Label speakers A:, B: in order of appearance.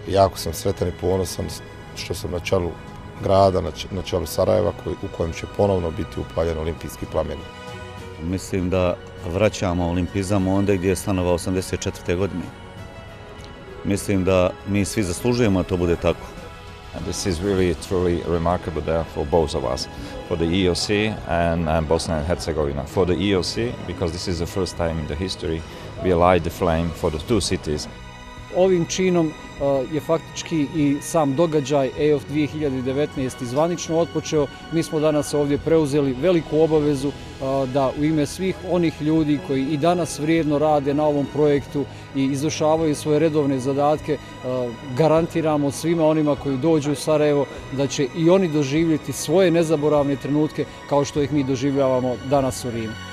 A: jako sam sretan i ponosan što sam na čelu grada, na čelu Sarajeva u kojem će ponovno biti upaljen olimpijski plamen.
B: Mislim da vraćamo olimpizam onda gdje je stanovao 84. godine. Mislim da mi svi zaslužujemo da to bude tako.
C: And this is really truly remarkable day for both of us, for the EOC and Bosnia and Herzegovina. For the EOC, because this is the first time in the history we light the flame for the two cities.
D: Ovim činom je faktički i sam događaj EOF 2019 zvanično otpočeo. Mi smo danas ovdje preuzeli veliku obavezu da u ime svih onih ljudi koji i danas vrijedno rade na ovom projektu i izvršavaju svoje redovne zadatke, garantiramo svima onima koji dođu u Sarajevo da će i oni doživjeti svoje nezaboravne trenutke kao što ih mi doživljavamo danas u Rimu.